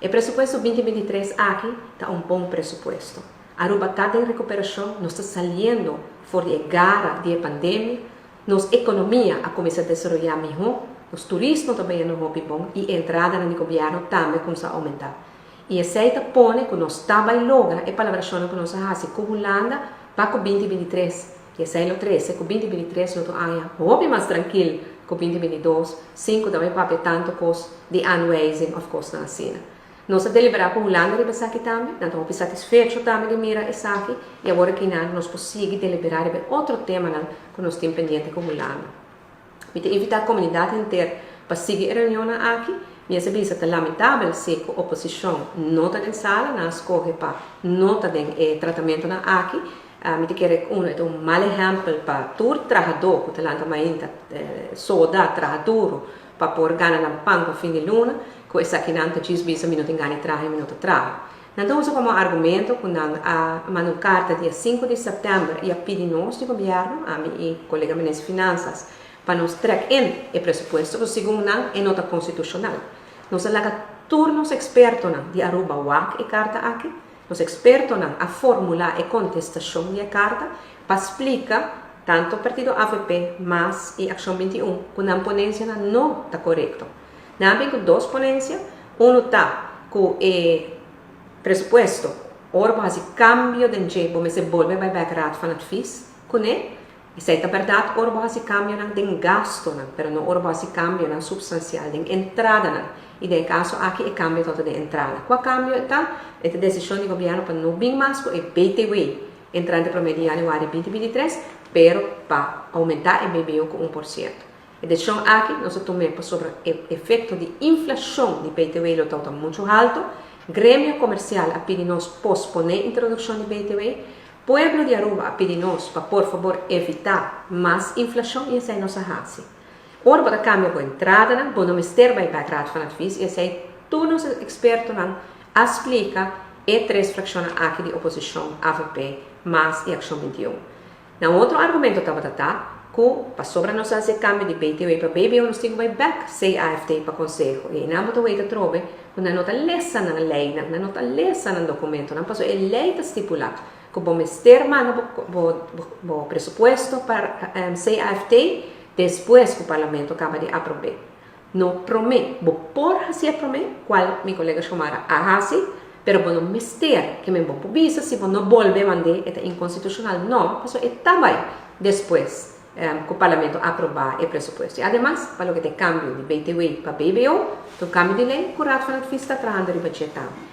E presupuesto 2023 aki ta un bon presupuesto. Aruba ta den recuperacion, nos ta saliendo for di e gara di e pandemia, nos economia a cuminsa desaroya miho, nos turismo ta bayendo hopi bon y e entradanan di gobierno tambe a cuminsa aumenta. Y esey ta pone cu nos ta bay logra e palabracionnan cu nos a haci cu Hulanda pa cu 2023. Y esey lo trece cu 2023 lo ta un aña hopi mas trankil cu 2022, sin cu ta bay papia tanto cos di aanwijzing of cosnan asina. Nos a deliberá ku Hulanda riba esaki tambe. Nan ta hopi satisfecho tambe di mira esaki i awor aki nan nos por sigui deliberá riba e otro temanan ku nos tin pendiente ku Hulanda. Mi ta invitá komunidat henter pa sigui e reunionnan aki. Mi a bisa ta lamentabel si ku oposishon no ta den sala, nan a skohe pa no ta den e tratamentonan aki. Mi ta kere ku uno e ta un mal ehèmpel pa tur trahadó ku ta lanta mainta soda, traha duru pa por gana nan pan pa fin di luna, ku esakinan ta djis bisa mi no tin gana di traha i mi no ta traha. Nan ta usa komo argumento ku nan a manda un karta dia sinku di sèptèmber i a pidi nos di gobièrnu, ami i kolega minister Finansas, pa nos trèk in e presupuesto ku segun nan e no ta konstitushonal. Nos a laga tur nos ekspertonan di Aruba wak e karta aki. Nos ekspertonan a formulá e kontestashon di e karta pa splika tantu partido avp, mas i Akshon 21 ku nan ponensianan no ta korekto. Nan a bin ku dos ponensia, unu ta ku e presupuesto ora bo hasi kambio den dje bo mester bolbe bai bek Raad van Advies kuné. Esei ta bèrdat ora bo hasi kambionan den gastonan, pero no ora bo hasi kambionan supstansial den entradanan. I den e kaso aki e kambio tabata den entrada. Kua kambio e ta? E ta desishon di gobièrnu pa no bin mas ku e BTW entrante promé di yanüari 2023, pero pa oumentá e BBO ku 1%. E desishon aki nos a tum'é pasobra e efekto di inflashon di BTW lo tabata muchu haltu. Gremio komersial a pidi nos posponé introdukshon di BTW. Pueblo di Aruba a pidi nos pa por fabor evita mas inflacion y esey nos a haci. Ora bo ta cambia bo entradanan, bo no mester bay bek Raad van Advies y esey tur nos expertonan a splica e tres fraccionnan aki di oposicion, avp, mas y Accion 21. Nan otro argumento tabata ta cu pasobra nos a haci e cambio di BTW pa BBO nos tin cu bay bek CAFT pa conseho y eynan bo ta weta atrobe cu nan no ta lesa nan leynan, nan no ta lesa nan documentonan pasobra e ley ta stipula cu bo mester manda bo presupuesto pa CAFT despues cu Parlamento caba di aprobe. No prome. Bo por hacié prome, cual mi colega Xiomara a haci, pero bo no mester, ke men bo por bisa si bo no bolbe mand'é e ta inconstitucional. No, pasobra e ta bay despues cu Parlamento aproba e presupuesto. Y ademas, pa loke ta e cambio di BTW pa BBO, ta un cambio di ley cu Raad van Advies ta trahando riba dje tambe.